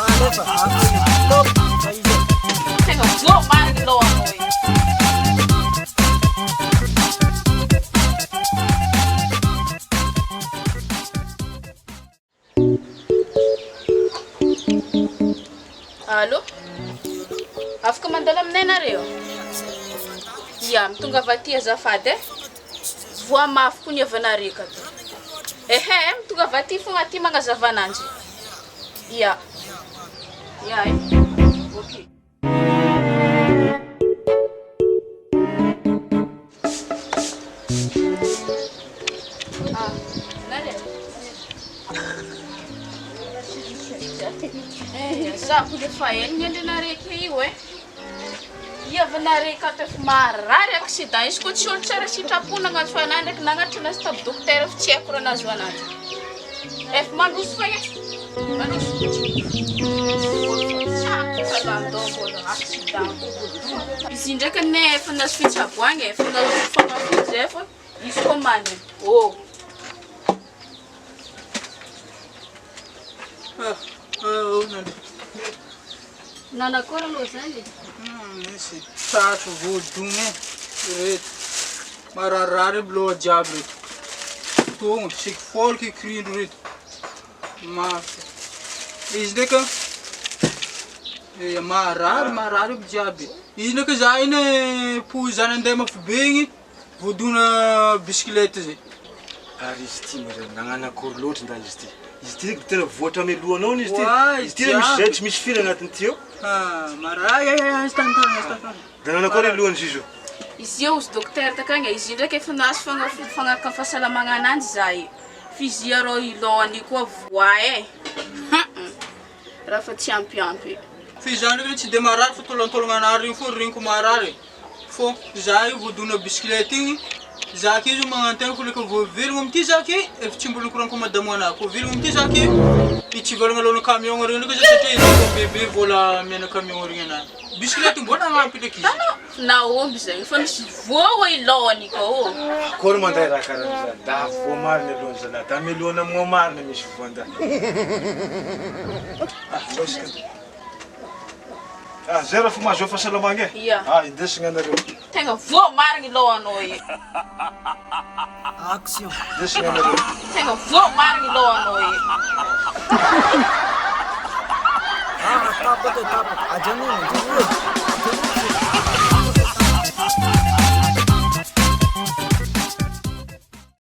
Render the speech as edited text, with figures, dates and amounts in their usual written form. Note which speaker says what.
Speaker 1: Alefa, stop.
Speaker 2: Tegna voa marigny lohanao io. Allô? Afaka mandalo aminay nareo? Ia, mitongava aty azafady e. Voa mafy koa ny havanareo ka to. Ehe, mitongava aty fogna aty magnazava ananjy. Ia. Ia e. Ok. Za koa efa ela ny andrenareo ke io e. Iavanareo ka efa marary accident izy koa tsy olo tsara sitrapo nagnantso anahy ndraiky nagnatitra anazy tamin'ny dokotera fa tsy haiko raha nahazo ananjy. Efa mandroso fogna e. Izy io ndraiky anie efa nahazo fitsaboagna e, efa nahazo fanafody zay fa izy koa mandry. Oh. Nanakory aloha zany e?
Speaker 1: Misy tratry voadogna e, ireto. Mararirary aby loha jiaby reto. Tonga, siky fôlika kirindro reto. Mafy. Izy ndraiky an, eh, marary, marary aby jiaby. Izy ndraiky za iny pozy za nandeha mafy be igny, voadona bisikileta zay.
Speaker 3: Ary izy ity moa zany nagnano akory loatra nda izy ity. Izy ity ndraiky tena voatra amy lohanao izy ity.
Speaker 1: Oay,
Speaker 3: Izy ity misy
Speaker 1: jiaby.
Speaker 3: zay tsy misy firy agnatin'ity eo.
Speaker 1: Ah, marary, ay, ay, ay, azo tantara, azo tantara.
Speaker 3: Da nanao akory lohany zizo.
Speaker 2: Izy io ozy dokotera takagny e, izy io ndraiky efa nahazo fagnafody fagnaraka ny fahasalamagna ananjy za io. F'izy arô i lohany io koa voa e! Hum! Raha fa tsy ampiampy.
Speaker 1: F'izaho ndraiky tsy de marary fa tolantolagna anah regny fô regniko marary e! Fô za io voadona bisikileta igny, za ke zao magnantegna fô leka vao velogno amty za ke efa tsy mbola nikoragniko madamo anah kô velogno amty za ke hitsivalagna alôhan'ny camion regny ndraiky za satria izy bebe vôla amiana camion regny anah. Bisikileta mbô nagnampy ndraiky izy.
Speaker 2: Nahomby zay fa misy voa oa i lohany ko ô.
Speaker 3: Akory manday raha karan'izany da voa marina aloha zalahy da melohana amignao marina misy voan da ah losika ah zay raha fo mahazoa fahasalamagna e
Speaker 2: Ia.
Speaker 3: ah indesigna anareo
Speaker 2: Tegna voa marigny lohanao io.
Speaker 1: Action.
Speaker 3: indesigna anareo
Speaker 2: Tegna voa marigny lohanao io.
Speaker 1: Ah, tapaka e, tapaka. Ajanona, ajanona.